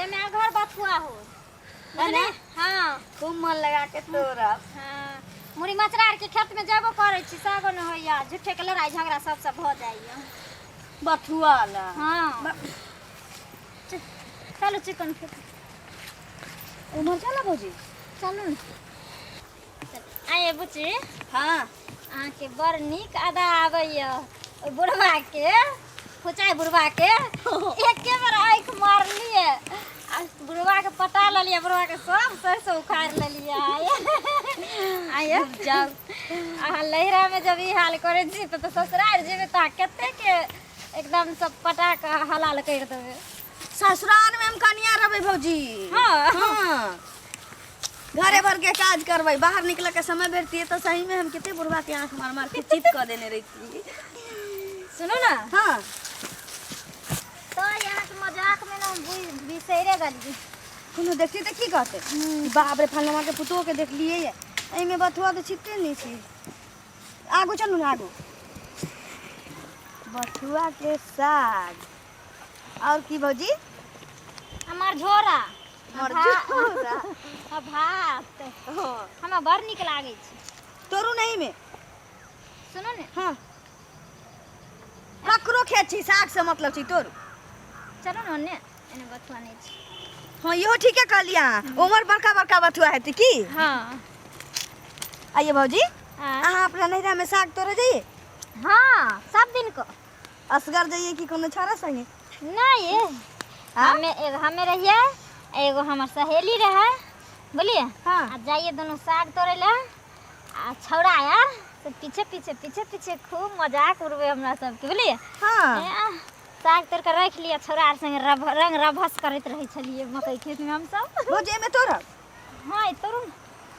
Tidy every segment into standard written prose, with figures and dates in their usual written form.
जाहिमे अघर बथुआ हो। है ने? हाँ। खूब मन लगा के तोड़ब। हाँ, मुड़ी मचरा आरके खेतमे जेबो करै छी, सागो नहि होइया, झूठे के लड़ाई झगड़ा सब सब भऽ जाइया। बथुआ ला? हाँ, चलू चिकन खेत। उम्हर चल भौजी। चलू ने। आइए बुची। हाँ। अहाँके बड़ नीक अदा आबैया। ओहि बुढ़वा के, फुचाइ बुढ़वा के एके बेर आँखि मारलियै आ बुढ़वा के पटा लेलियै, बुढ़वा के सब सरिसो उखाड़ि लेलियै। आइए जाउ। अहाँ लहिरामे जब ई हाल करै छी तऽ ससुरारि जेबै तऽ अहाँ कतेक एकदम सब पटा कऽ हलाल करि देबै। ससुराल में हम कनिया रहबै भौजी। हाँ। हाँ, घरे भर के काज करबै। बाहर निकले के समय भेटतियै तऽ सही में हम कते बुढ़वा के आंख मार मार के चित कऽ देने रहितियै। सुनू ने। हाँ। तऽ अहाँके मजाकमे ने हम बिसैरे गेलियै। कोनो देखती तऽ की कहतै? बाप रे, फलनामा के पुतोह के देखलियै ये। एहिमे बथुआ तऽ छिटते नहि छै। आगू चलू ने आगू। बथुआ के साग और की भौजी? हमर झोरा। हमर झोरा। आ भात। हाँ। हमरा बड़ नीक लागै छै। तोरू नहीं में। सुनू ने। हाँ, ककरो खेत छी, साग से मतलब छी, तोरू। चलू ने ओन्ने, एने बथुआ नहि छै। हाँ, इहो ठीके कहलियै अहाँ। उमर बड़का बड़का बथुआ हेतै की? हाँ। आइए भौजी। हाँ। अहाँ अपना नैहरा में साग तोड़े जाइए? हाँ, सब दिन को। असगर जाइए कि कोनो छोरा संगे? नहीं। हाँ? हमें एगो हमें रहिए, एगो हमर सहेली रहे, बोलिए। हाँ। आ जाइए दोनों साग तोड़े ला, आ छौड़ा यार से पीछे पीछे पीछे पीछे खूब मजाक उड़बे हमरा सबके, बोलिए। हाँ। ए, आ, साग तोड़ के रख लिया, छौड़ा आर संगे रंग रभस करैत रहै छलियै मकई खेत में हमसब। भौजी, एहिमे तोड़ब? हाँ, ई तोड़ू ने।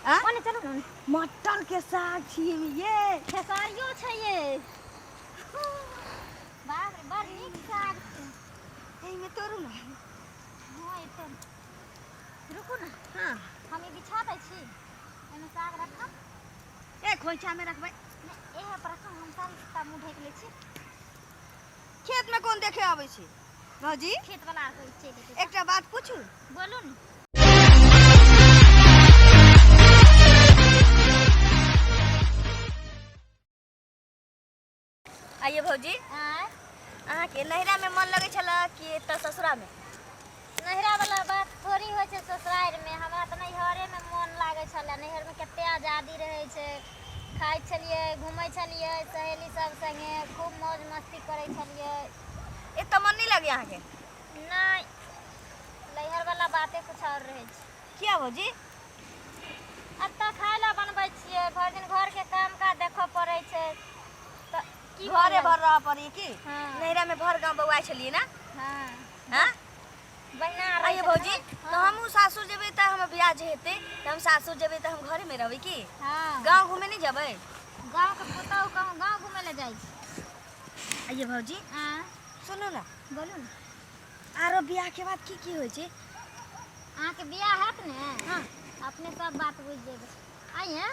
आ? ओने चलू ने, ओने। मटर के साग छियै एहिमे ये। खेसारियो छै ये। बाप रे, बड़ नीक साग छै। एहिमे तोड़ू ने। हाँ, ई तोड़ू। रुकू ने। हाँ। हम ई बिछा दै छी, एहिमे साग रखब। ए, खोइछा में रखबै। नहि, एहे पर रखब, हम सारी सुत्ता मुँह ढकि लै छी। खेत में कोन देखे आबै छै भौजी? खेत वाला आर कोइ चलि एतै। एकटा बात पूछू? बोलू ने। आइए भौजी। आँय? अहाँके नैहरा में मन लगै छल कि एतऽ ससुरा में? नैहरा वाला बात थोड़ी होइ छै ससुरारिमे। हमरा तऽ नैहरेमे मोन लागै छलै। नैहरमे कते आजादी रहै छै, खाइ छलियै, घूमै छलियै, सहेली सब संगे खूब मौज मस्ती करै छलियै। एतऽ मन नहि लगैया अहाँके? नहि, नैहर वाला बाते कुछ और रहै छै। किया भौजी? एतऽ खाय लए बनबै छियै, भरि दिन घरके काम काज देखऽ पड़ै छै, तऽ की घरे भर रहऽ पड़ैया की? हाँ। नैहरा में भर गाँव बौआइ छलियै ने? हाँ। हाँ? बहिना आइए भौजी, तऽ हमहूँ सासुर जेबै तऽ हमर बियाह जे हेतै तऽ हम सासुर जेबै तऽ हम घरेमे रहबै की? हाँ। गाँव घूमे नहि जेबै? गाँवके पुतहु कहूँ गाँव घूमे लए जाइ छै? आइए भौजी। आँय? सुनू ने। बोलू ने। आरो बियाहके बाद की की होइ छै? अहाँके बियाह हैत ने? हाँ। अपने सब बात बुझि जेबै। आइए,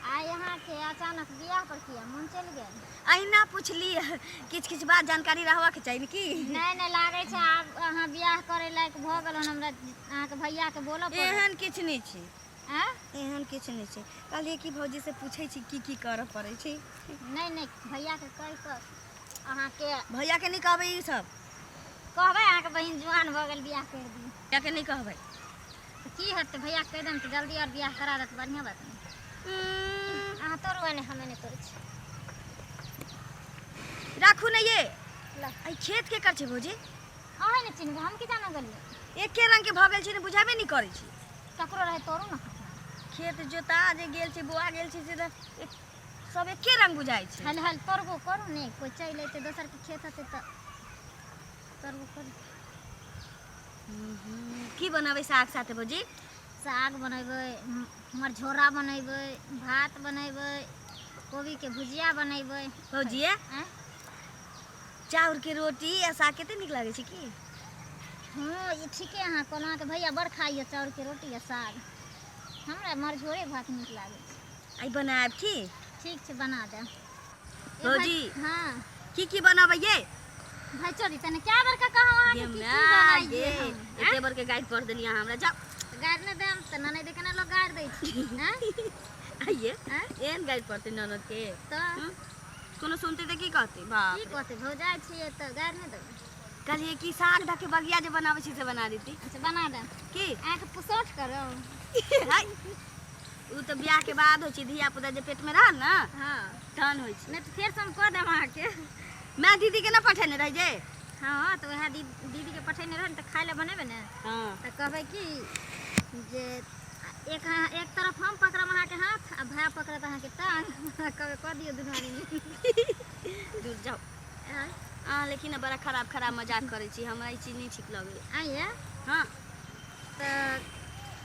आइ अहाँके अचानक बियाह पर किया मन चलि गेल? अहिना पुछली, किछु किछु बात जानकारी रहबाक चाही ने की। नहि नहि, लागै छै आब अहाँ बियाह करै लायक भऽ गेल हन। हमरा अहाँके भैयाके बोलऽ पड़त। एहन किछु नहि छै। आँय? एहन किछु नहि छै। कहलियै कि भौजी से पूछै छी की की करऽ पड़ै छै। नहि नहि, भैयाके कहि कऽ अहाँके भैयाके नहि कहबै ई सब। कहबै अहाँके बहिन जुआन भऽ गेल, बियाह करि दियौ। भैयाके नहि कहबै। तऽ की हेतै? भैयाके कहि देम तऽ जल्दी आओर बियाह करा देत, बढ़िआँ बात ने। अहाँ तोड़ू एने, हम एने तोड़ै छी। राखू ने ये। ला। एहि खेत के कर छै भौजी? अहाँ ने चिन्हबै, हम की जाना गेलियै। एके रंग के भऽ गेल छै ने, बुझाबे नहि करै छै। ककरो रहै, तोड़ू ने। खेत जोता जे गेल छै, बोआ गेल छै, से तऽ सब एके रंग बुझाइ छै। हल हल तोड़बो करू ने, कोइ चलि अयतै, दोसरके खेत हेतै तऽ तोड़बो करू। की बनाबै साग साथे भौजी? साग बनेबै, मरझोरा बनेबै, भात बनेबै, कोबीके भुजिया बनेबै। भौजी। आँय? चाउर के रोटी आ साग कते नीक लागै छै की? हँ, ई ठीके अहाँ कहलहुँ। अहाँके भैया बड़ खाइए चाउरके रोटी आ साग। हमरा मरझोरे भात नीक लागै छै। आइ बनायब की? ठीक छै, बना देब। भौजी। हाँ। की की बनाबै ये? भाई चोरी तने क्या बेर का कहूं अहाँ के गे की की my बनाइए गे हम एते बड़ के गाइड पढ़ देलियै अहाँ हमरा जाउ। गारि नहि देम तऽ ननैद के ने लोग गारि दै छै हैं? आइये हैं? एहन गाइड पढ़तै ननद के। तऽ हम्म? कोनो सुनतै तऽ की कहतै बाप की रे। कहतै भौजाइ छियै तऽ गारि नहि देबै। कहलियै कि साग धऽ के बगिया जे बनाबै छी से बना देती। अच्छा बना देब। की अहाँके पुसौठ करब। हाय, उ तऽ बियाह के बाद होइ छै, धिया पुता जे पेट में रहल ने हँ तहन होइ छै। नहि तऽ फेरसँ हम कऽ देब अहाँके। माय दीदी के ना पठेने रहै जे? हँ तऽ वएह दीदीके पठेने रहै ने तऽ खाय लए बनेबै ने। हँ तऽ कहबै कि जे एक एक तरफ हम पकड़ब अहाँके हाथ आ भाय पकड़त अहाँके टांग, कहबै कऽ दियौ दुनू आदमी। दूर जाउ अहाँ, लेकिन बड़ा खराब खराब मजाक करै छी, हमरा ई चीज नहि ठीक लगैए। आइए। हँ तऽ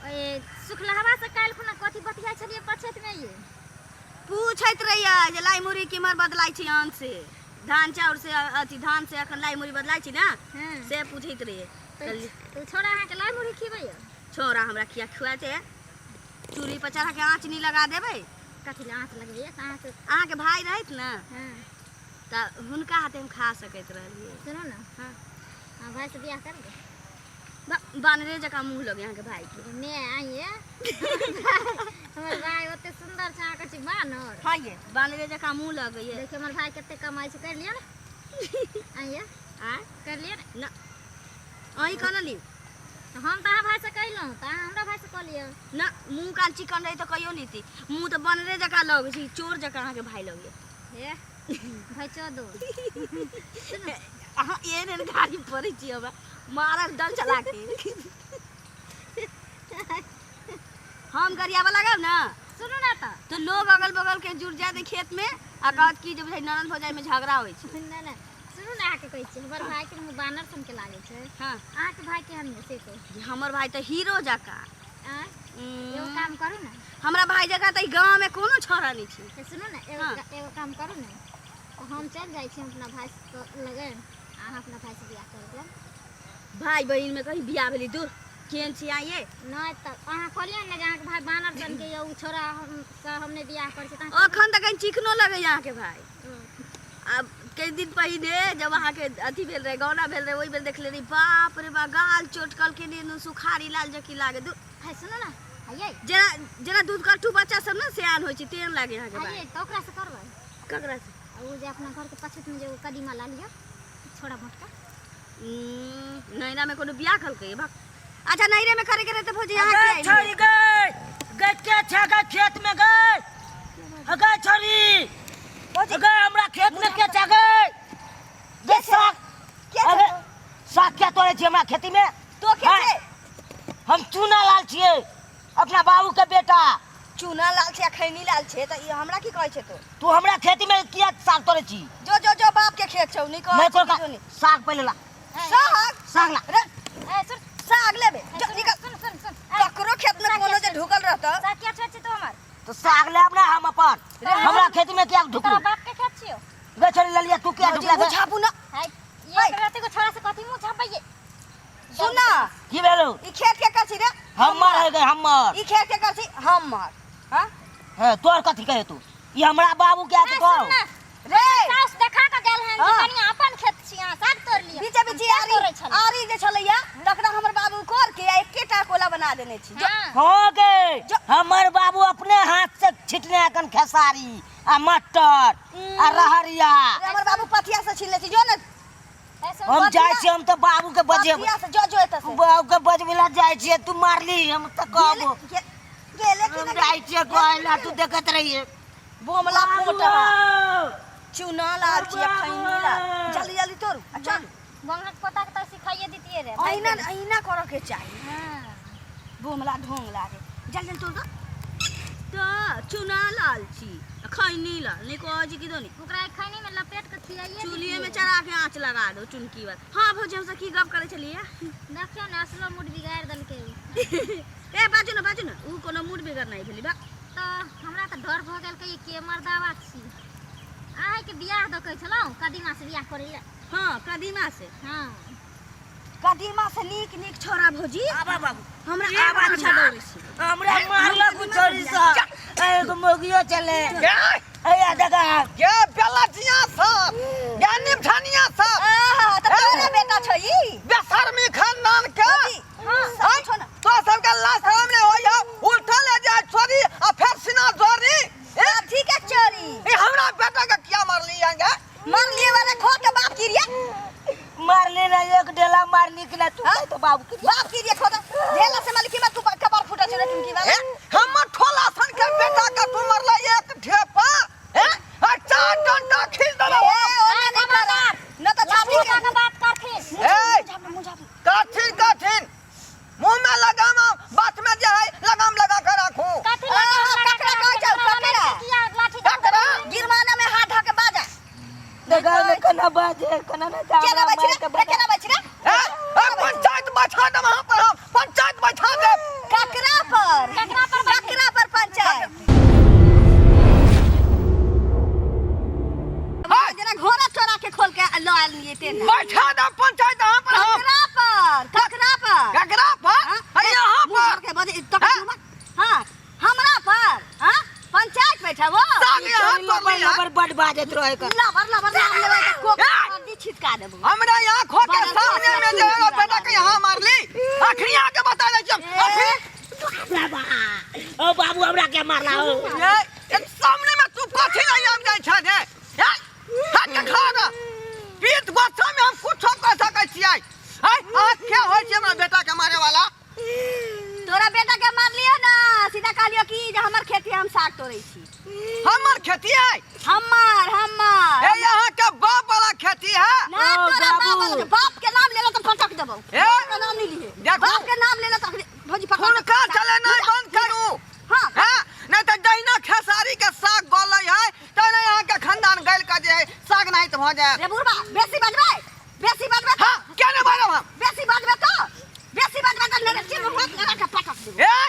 ओहि सुखलहबा से काल्हि खुना कथी बतियाइ छलियै पछैतमे ये? पूछैत रहियै जे लाई मुरही केम्हर बदलाइ छै अन्न से, धान चाउर से, अथी धान से अखन लाई मुरही बदलाइ छै ने। हँ से पूछैत रहियै। तऽ तऽ छोड़ा अहाँके लाई मुरही खिबैया? छोड़ा हमरा किया खुआते, चूल्ही पर चढ़ा के आँच नहीं लगा देबै। कथी लए आँच लगबैया तऽ अहाँके? अहाँके भाय रहैत ने हँ तऽ हुनका हाथे हम खा सकैत रहलियै। सुनू ने। हँ हँ भाय से बियाह करबै? बानरे जकाँ मुँह लगे अहाँके भाय के। मे आइए हमर भाय ओते सुन्दर छै, अहाँ कहै छी बानर? हँ ये, बानरे जकाँ मुँह लगैए। देखियौ हमर भाय कते कमाइ छै, कर लिअ ने आइए। आँय कर लिअ ने। ना, अहीं कहने ली। तऽ हम तऽ अहाँ भायसँ कहलहुँ तऽ अहाँ हमरा भायसँ कऽ लिअ ना। मुँह कान चिकन रहै तऽ कहियो लीती, मुँह तऽ बनरे जकाँ लगै छै, चोर जकाँ अहाँके भाय लगैए। हे भाय चोदो। अहाँ एहन एहन गाड़ी पड़ै छी हमरा मारल दल चला के हम गरियाबऽ लागब ने। सुनू ने तऽ तऽ लोग अगल बगल के जुट जायत खेत में आ कहत कि जे बुझाइ ननद भौजाई में झगड़ा होइ छै। नहि नहि, सुनू ने, अहाँके कहै छी हमर भायके मुँह बानर सनके लागै छै। हँ अहाँके भाय केहन यऽ से कहू। हमर भाय तऽ हीरो जकाँ। आँय एगो काम करू ने। हमरा भाय जकाँ तऽ गाँव में कोनो छौड़ा नहि छै। से सुनू ने एगो हँ। एगो काम करू ने तऽ हम चलि जाइ छी हम अपना भाय लगे, अहाँ अपना भाय से बियाह कर लेब। भाय बहिन में कहीं बियाह भेली? दूर, केहन छी आइये? नहि तऽ अहाँ कहलियै ने जे अहाँके भाय बानर सनके यऽ, ओ छोड़ा हम से हम नहि बियाह करै छी तऽ अखन तऽ कहीं चिकनो लगैया अहाँके भाय। आब कई दिन पहिने जब अहाँके अथी भेल रहे, गौना भेल रहे, ओहि बेर देखले रही, बाप रे बा, गाल चोटकल के ने सुखारी लाल जकी लागे दू है। सुनू ने आइये। जेना जेना दूध कट्टू बच्चा सब ने सियान होइ छै तेहन लागे अहाँके भाय। आइये तऽ ओकरा से करबै? ककरा से? आ ओ जे अपना घरके पछुत में जे ओ कदीमा ला लिअ छोड़ा मोटका। नैरा में कोनो बियाह कलकै भक? अच्छा नैरे में करे के रहे तऽ भौजी अहाँ गै किया छोरी एलियै? गै गै के छै गै खेत में गै गै छोरी गै हमरा खेत में के छै गै गै साग के छै? अरे साग क्या तोड़े छी हमरा खेती में? तो के हैं? छै? हम चूना लाल छियै, अपना बाबू के बेटा। चूना लाल छै आ खैनी लाल छै तऽ ई हमरा की कहै छै तो? तू हमरा खेती में किया साग तोड़े छी? जो जो जो, बाप के खेत छौ, नहीं कहै नहीं छै तोड़ किछो नहीं। साग पहिले ला। साग? साग ला। रे ए सुन, साग लेबे, ए, जो सुन निकल। सुन सुन सुन, ककरो खेत में कोनो जे ढुकल रहत। साग किया छोड़ छी तू हमर? तो साग ले अपना हम अपन हमरा खेती में किया ढुकलू? तोरा बाप के खेत छियो। गै छोरी ललिया, तू किया ढुकला गै? झापू ना। हाय ये राते को छोड़ा से कथी मुंह झापैये? सुन ना। की भेलौ? ई खेत के कर छी रे? हमर है गै, हमर। ई खेत के कर छी? हमर। हां हे तोर कथी कहे तू? ई हमरा बाबू के ए, आके सुन ना रे, साउस देखा के गेल हन जे हाँ। कनिया अपन खेत छी, अहाँ साग तोड़ लिअ। बीचे बीचे हम आरी तोड़ै छलहुँ। आरी जे छलैया तकरा हमर बाबू कर के आ एकेटा कोला बना देने छी। जो हाँ। हाँ गे, हमर बाबू अपने हाथ से छिटने अखन खेसारी आ मटर आ रहरिया। रे, हमर बाबू पथिया से छिलने छी, जो ने। ए, सुन, हम जाइ छी, हम तऽ बाबू के बजेब। पथिया से जो जो एतऽ से। बाबू के बजबै ला जाइ छियै, तू मारली हम तऽ कहबो। गेले कि हम ने? जाइ छियै कहै ला, तू देखैत रहिए। बोमला फोटा चूना लाल छी खैनी लाल, जल्दी जल्दी तोड़ू आ चलू। बंगलक पोता के तऽ सिखाइए दितियै रे। अहिना अहिना करऽ के चाही। हाँ बोमला ढोंग लागे, जल्दी जल्दी तोड़ दो। तऽ चूना लाल छी आ खैनी लाल नहीं कहै छी कि दोनी ओकरा खैनी में लपेट के खियाइए। चूल्हे में चढ़ा के आँच लगा दो चुनकी वाला। हाँ भौजी, हमसब की गप करै छलियै? देखियौ ने, असलो मूड बिगाड़ि देलकै उ। ए बाजू ने, बाजू ने, उ कोनो मूड बिगड़ नहीं भेली बा। तऽ हमरा तऽ डर भऽ गेल कि के मर्दावा छी। अहाँके बियाह दऽ कहै छलहुँ कदीमा से बियाह करै लए। हाँ कदीमा से। हाँ कदीमा से नीक नीक छोरा भौजी। आबा बाबू, हमरा आबा आब अच्छा डरै छी। हमरा मारलक उ छोरी सब, एगो मोगियो चले। गे हैया देखा गे बेलटिया सब, गे निमठनिया सब। आहा, मार लिए वाला खो के बाप की रे। मारली ना एक ढेला मारली कि ना तू हाँ? कह तो बाबू की। बाप की रे खो दे ढेला से मालिकी में तू कपार फूटा छे रे टुनकी वाला। ए, हमर ठोला सन के बेटा के तू मरला एक ढेपा ए आ चार डंडा खींच देला। ए ओना नहीं करा न त छाती लफुआ के के बात करथिन। ए मुंह झाप। कठिन कठिन मुंह में लगाम बात में जे है लगाम लगा के राखू। कथी आ, लगाम लगा ककरा के कहै छौ, राखथिन? ककरा? किया लाठी दऽ ककरा? गिरमाना में हाथ धऽ के बाजा। देखा ने कना बाजे कना ना जा। केना बाजै रे? रे केना बाजै रे? ए, ए, पंचायत बैठा दे वहां पर, हम पंचायत बैठा दे। ककरा पर? ककरा पर बैठे? ककरा पर पंचायत? हाय। जेना घोड़ा चोरा के खोल के ल आयल लिए तेना। बैठा दे पंचायत वहां पर हम। ककरा पर? ककरा पर? ककरा पर? हाँ? है यहाँ मुंह पर। भर के बजे तक हाँ? हां हमरा पर हां पंचायत बैठाबो। साग यहाँ तोड़ ली है। लबर बड बाजत रहे कर। लबर लबर नाम लेबै त कोक ए! हड्डी छिटका देबो। हमरा यहाँ खो के बड़ा सामने में जे है बेटा के यहाँ मारली अखनी आके बता दे छी अखनी। ओ बाबू हमरा के मारला हो? ए, ए, सामने में तू कथी नहीं आम जाय छ रे? ए, हाथ के खा ना पीत गुस्सा में हम कुछो कह सकै छियै। आय अहाँ के होइ छै हमरा बेटा के मारे वाला? तोरा बेटा के मारलियो ना सीधा कहलियो कि जे हमर खेती हम साग तोड़ै छी। हमर खेती है? हमर हमर ए यहाँ के बाप वाला खेती है। ना ओ, तोरा बाप बाबू। वाला के बाप के नाम लेला त फटक देबौ। ए? बाप के नाम नहीं लिए। देखू। बाप के नाम लेला त भौजी पकड़। हुनका चले नहीं बंद करू। हां हाँ, नहीं तो जहिना खेसारी के साग गलै है तहिना यहाँ के खानदान गैल के जे है साग नहीं तो भऽ जायत। रे बुढ़बा बेसी बजबै बेसी बजबै त हाँ क्या नहीं बाजब हम? बेसी बजबै त बेसी बजबै त मेरे सिर में हाथ लगा के पटक देबौ। ए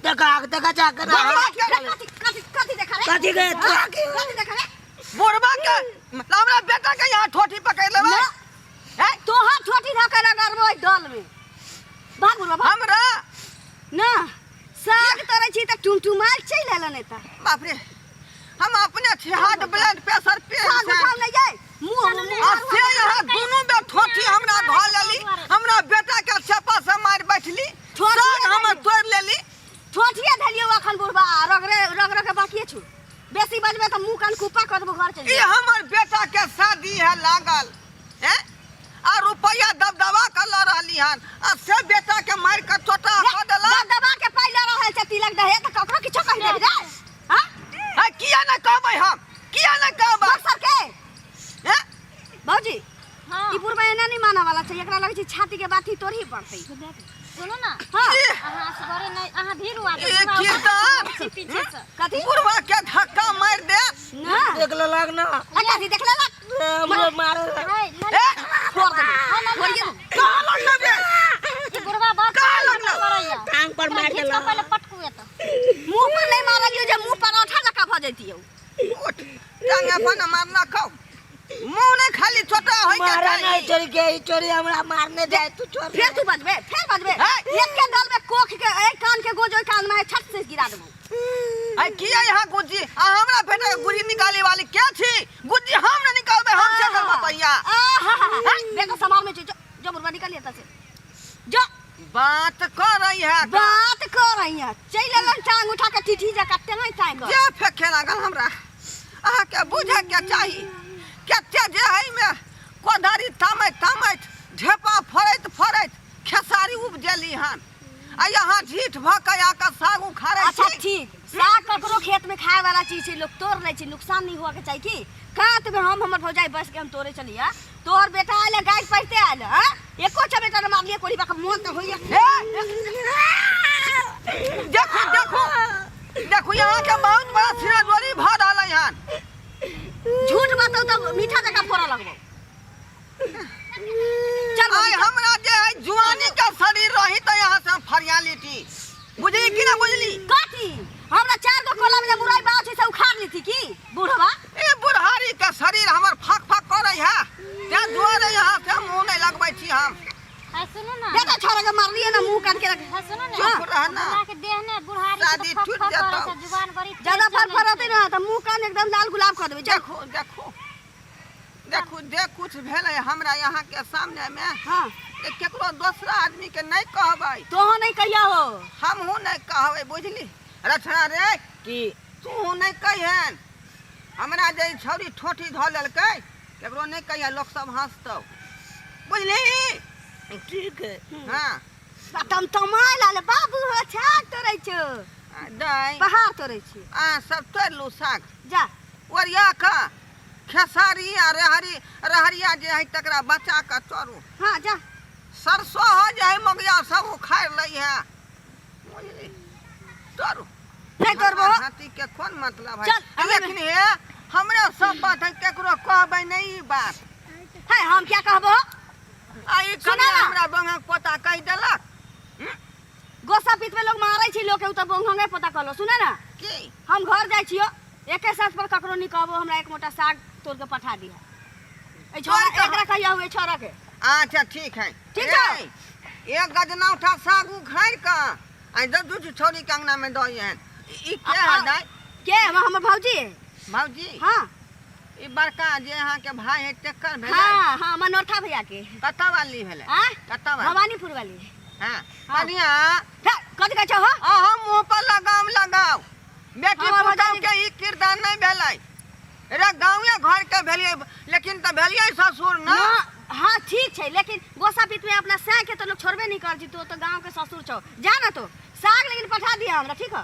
देखा देखा जा कर। बुढ़बा के कथी कथी कथी देखा रे? कथी गए तोरा के? कथी देखा रे? बुढ़बा के हमरा बेटा के यहाँ ठोठी पकड़ लेबै। ना। ए तोहर ठोठी धऽ के रगड़बो ओहि दल में। भाग बुढ़बा भाग। हमरा ना साग तोड़ै छी त टुमटुमाल चलि एलन एतऽ। बाप रे हम अपने छी हार्ट ब्लड प्रेशर साग पेशेंट। उठाउ नहि जाय मुँह मुँह आ से यहाँ दुनू बेर ठोठी हमरा धऽ लेली हमरा बेटा के चेपा से मारि बैठली ठोठिए साग हमर धैली। तोड़ि लेली। ठोठिए धलियौ अखन बुढ़बा रगड़े रगड़े के बाकिए छौ। बेसी बजबै त मुँह कान कुप्पा कऽ देबौ घर चलि ई जाउ। हमर बेटा के शादी है लागल हैं आ रुपया दबदबा के लऽ रहली हन आ से बेटा के मारि के चोटा कऽ देलक। दबदबा के पाइ लऽ रहल छै तिलक दहेज त ककरो किछो कहि देबही रे? हाँ? है किया नहि कहबै हम किया नहि कहबै? दोसर के हैं? भौजी हां ई बुढ़बा एना नहीं माने वाला छै एकरा लगै छै छाती के बाती तोड़ही पड़तै। सुनू ना। हां अहाँ असगरे नहीं अहाँ भीरू आ ई कीर्तन पीछे से। कथी? बुढ़वा के धक्का मारि दे। ना देख लेलक ना। आ कथी देख लेलक? हमरो मारल। ए, ए फोड़ देबौ। हाँ, ना, फोड़िए ना। देबौ। कहाँ लगल बे? ई बुढ़वा बात कहाँ लगलौ? करैया। टांग पर मार खींच के देलक। पहिले पटकू एतऽ। मुंह पर नहीं मारलियो जे मुंह पर औठा जकाँ भऽ जैतियौ। उठ टांग अपन मारना खाओ मुंह नहीं खाली छोटा होय के मारा चाही। नहीं चोरी के ई चोरी हमरा मारने जाए तू चोर। फेर तू बजबे फेर बजबे हे। एक के दल में कोख के एक कान के गोज ओहि कान में छत से गिरा देबौ। आई किया यहाँ गुज्जी आ हमरा बेटा के गुज्जी निकाले वाली के छी? गुज्जी हम नहीं निकालबे हम से कर बतैया। आहा बेटा संभाल में जो जो बुढ़वा निकल एतऽ से जो। बात कर रही है का? बात कर रही है चलि एलन टांग उठा के टीटी जकाँ टेंगै टांग जे फेंके लागल हमरा अहाँ के बुझे के चाही कते जे है में कोदारी तामैत तामैत ढेपा फड़ैत फड़ैत खेसारी उपजेली हन आ यहाँ झीठ भऽ के आके साग उखाड़ै अच्छा छी। ठीक साग ककरो खेत में खाए वाला चीज छै लोग तोड़ लै छै नुकसान नहीं हुआ के चाही की कात में हम हमर भौजाई बस के हम तोड़े चलिया तोहर बेटा आयल गाय पढ़ते आयल हां एको चमेटा न मारलिए कोरी बाक मोन त होइया। ए देखो देखो देखो यहाँ के बहुत बड़ा सिराजोरी भऽ रहल है हन। झूठ बताऊ त मीठा जकाँ फोड़ऽ लगबौ। चल आइ हमरा जे है जुआनी के शरीर रही त यहाँ से हम फरिया लेती बुझली कि ना बुझली? कथी हमरा चार गो कोला में जे मुरई बाव छै से उखाड़ लेती की बुढ़वा? ए बुढ़ारी के शरीर हमर फाक फाक करे है तें दुआरे यहाँ से मुंह नहीं लगबै छी हम। है सुनू ना। बेटा छोरा के मारलिए ना मुंह कान के रख। है सुनू ना। चुप रह ना। बुढ़ा के देह ने बुढ़ारी के शादी फक टूट फक जेतौ। करै छै, जुबान बड़ी तेज ज्यादा चलै फर फर छै। होतै ना त मुंह कान एकदम लाल गुलाब कर देबै। चल। देखो देखो देखो जे कुछ भेलै हमरा यहाँ के सामने में। हां केकरो दोसरा आदमी के नहीं कहबै। तोहो नहीं कहिया हो। हमहूँ नहीं कहबै बुझली रचना रे। की तू नहीं कहिहन हमरा जे ई छौरी ठोठी धऽ लेलकै केकरो नहि कहिया लोक सब हँसतौ बुझली ठीक है हाँ तम तमाय लाल बाबू हो छाक तोड़ै छौ दाइ पहाड़ तोड़ै छी अहाँ सब तोड़ि लू साग जा ओरिया कऽ खेसारी आ रहरी रहरिया जे है तकरा बचा कऽ तोड़ू हाँ जा सरसो हो जे है मगिया सब उखाड़ि लै है बुझली तोड़ू नहीं तोड़बो हाथी के कोन मतलब है चल, अंगने में। लेकिन हे हमरे सब बात है केकरो कहबै नहीं ई बात है हम क्या कहबो आ ई सुना कने ना। हमरा बंगक पोता कहि देलक गोसा पीत में लोग मारै छै लोग के उ त बोंगंगे पता कहलो सुने ना की हम घर जाइ छियो एके साथ पर ककरो नहीं कहबो हमरा एक मोटा साग तोड़ के पठा दिहा ए छोरा तोड़ के- एकरा कहिया हुए छोरा के अच्छा ठीक है ठीक छौ? ए, एक गजना उठा साग उखाड़ि कऽ आ दू दू छौड़ी के अंगना में दऽ एहन ई के है दाइ के हम हमर भौजी भौजी हाँ ई बड़का जे अहाँके भाई है तेकर भेलै हाँ हाँ मनोरथा भैया के कतऽ वाली भेलै आ कतऽ वाली भवानीपुर वाली हाँ बढ़िया हे, कथी कहै छौ हो अहाँ मुँह पर लगाम लगाओ बेटी हमर पुतहु भौजाई- के ई किरदार नहि भेलै रे गाँवे घर के भेलियै लेकिन तऽ भेलियै ससुर ना ना हाँ ठीक छै लेकिन गोसा पीत में अपना साग के तो लोग छोड़बे नहीं कर छी तो तो गांव के ससुर छौ जा ना तो साग लेकिन पठा दिया हमरा ठीक है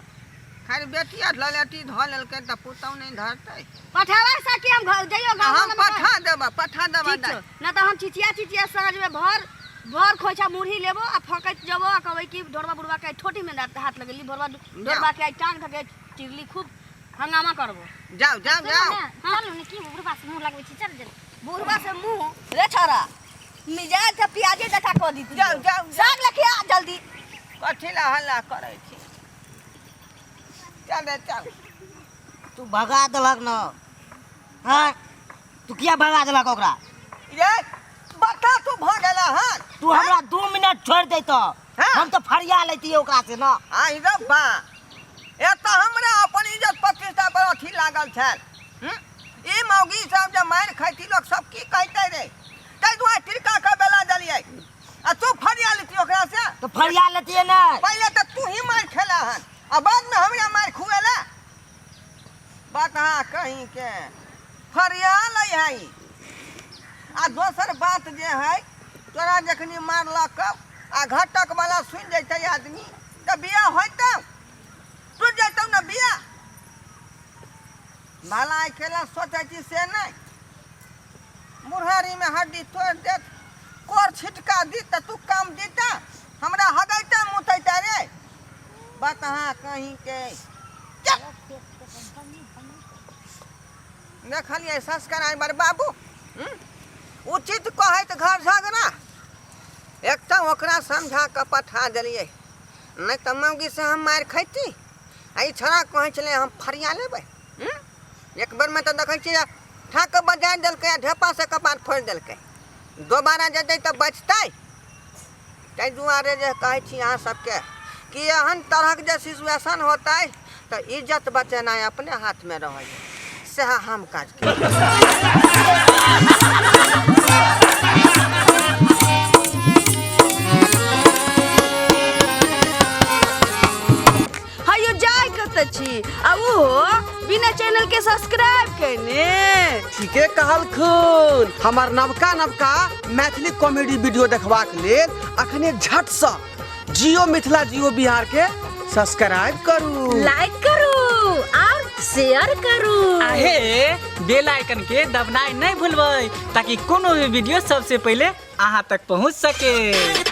खैर बेटी आर ललेटी धऽ लेलकै तऽ पुतहु नहि धरतै पठावा साग कि हम घर जइयो गांव हम पठा देबऽ पठा देबऽ ठीक छौ ना तो हम चिचिया चिचिया साँझ में भर भर खोइछा मुरही लेबो आ फकैत जबो आ कहबै कि ढोरबा बुढ़बा के ठोटी में हाथ लगेली भोरबा ढोरबा के टांग धके चिरली खूब हंगामा करबो जाओ जाओ जाओ चलू ने की बुढ़बा से मुँह लगबै छी चल जल्दी बुढ़बा से मुंह रे छोरा मिजाज से प्याजे जका कऽ दी जाओ जाओ जाओ साग लेके आ जल्दी कथी ला हल्ला करै छी चल रे चल तू भगा देलक न हाँ तू किया भगा देलक ओकरा रे बता तू भऽ गेला हन तू हमरा 2 मिनट छोड़ि दैत हाँ। हम तऽ फरिया लैतियै ओकरा से न आइ रे बा एतऽ हमरा अपन इज्जत प्रतिष्ठा पर अथी लागल छल हम्म? ई मौगी सब जे मारि खैती लोक सब की कहतै रे ताहि दुआरे तिरका के बेला देलियै आ तू फरिया लेती ओकरा से तऽ फरिया लेतियै ने पहिले तऽ तू ही मारि खेला हन आ बादमे हमरा मारि खुएला बात अहाँ कहीं के फरिया लै है ई। आ दोसर बात जे है तोरा जखनी मारलक आ घटक वाला सुनि जैतै आदमी तऽ बियाह होइतौ टूटि जैतौ ने बियाह भला अकेला सोचै छी से नहि बुढ़ारीमे हड्डी तोड़ि देत कोर छिटका दी तऽ तू काम दीता हमरा हगैते मुतैते रे बात अहाँ कहीं के चल देखलियै संस्कार आइ बर बाबू हम्म? उचित कहैत घर झगड़ा एक तऽ ओकरा समझा कऽ पठा देलियै नहि तऽ मौगीसँ हम मारि खैती आ ई छोड़ा कहै छलै हम फरिया लेबै हम्म? एक बेरमे तऽ देखै छियै ठाक बजारि देलकै आ ढेपासँ कपार फोड़ि देलकै दोबारा जेतै तऽ बचतै ताहि दुआरे जे कहै छी अहाँ सबके कि एहन तरहक जे सिचुएशन होतै तऽ इज्जत बचेनाइ अपने हाथमे रहैए सएह हम काज केलहुँ हयो जाय कतऽ छी आ ओहो बिना चैनल के सब्सक्राइब केने ठीके कहलखुन हमर नवका नवका मैथिली कॉमेडी वीडियो देखबाक लेल अखने झटसँ जियो मिथिला जियो बिहार के सब्सक्राइब करू लाइक करू और शेयर करू आहे बेल आइकन के दबनाइ नहि भूलबै ताकि कोनो भी वीडियो सबसे पहिले अहाँ तक पहुँच सके।